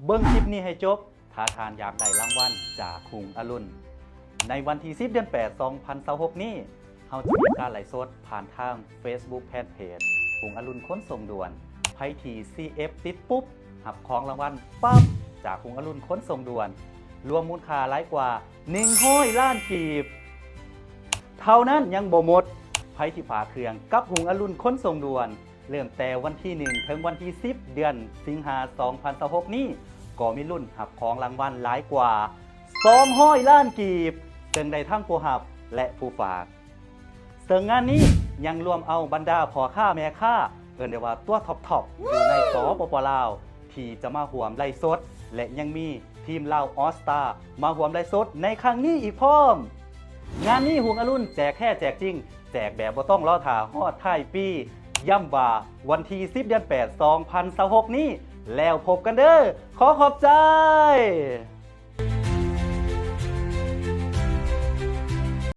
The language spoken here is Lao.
ເບິ່ງຄລິບນີ້ໃຫ້ຈົບ ຖ້າທ່ານຢາກໄດ້ລາງວັນຈາກຮຸງອະລຸນ. ໃນວັນທີສິບ ເດືອນແປດ ສອງພັນຊາວຫົກນີ້ ເຮົາຈະມີການໄລຟ໌ສົດຜ່ານທາງ Facebook Fanpage ຮຸງອະລຸນຂົນສົ່ງດ່ວນ. ໃຜທີ່ ຊີເອັຟ ຕິດປຸບ ຮັບຂອງລາງວັນປັບ ຈາກຮຸງອະລຸນຂົນສົ່ງດ່ວນ ລວມມູນຄ່າຫຼາຍກວ່າ ໜຶ່ງຮ້ອຍລ້ານກີບ ເທົ່ານັ້ນຍັງບໍ່ໝົດ, ໃຜທີ່ຝາກເຄື່ອງກັບຮຸງອະລຸນຂົນສົ່ງດ່ວນ ເລີ່ມແຕ່ວັນທີໜຶ່ງ ເຖິງວັນທີສິບ ເດືອນສິງຫາ ສອງພັນຊາວຫົກນີ້ ກໍມີລຸ້ນຮັບຂອງລາງວັນຫຼາຍກວ່າ ສອງຮ້ອຍລ້ານກີບ ເຊິ່ງໄດ້ທັງຜູ້ຮັບ ແລະ ຜູ້ຝາກ. ເຊິ່ງງານນີ້ຍັງລວມເອົາບັນດາພໍ່ຄ້າແມ່ຄ້າ ເອີ້ນໄດ້ວ່າຕົວທັອບໆ ຢູ່ໃນ ສປປ ລາວ ທີ່ຈະມາຮ່ວມໄລຟ໌ສົດ ແລະ ຍັງມີທີມລາວອໍສຕາ ມາຮ່ວມໄລຟ໌ສົດໃນຄັ້ງນີ້ອີກພ້ອມ. ງານນີ້ຮຸງອະລຸນແຈກແທ້ແຈກຈິງ ແຈກແບບບໍ່ຕ້ອງລໍຖ້າຮອດທ້າຍປີ ຢ້ຳວ່າວັນທີສິບ ເດືອນແປດ ສອງພັນຊາວຫົກນີ້ ແລ້ວພົບກັນເດີ. ຂໍຂອບໃຈ.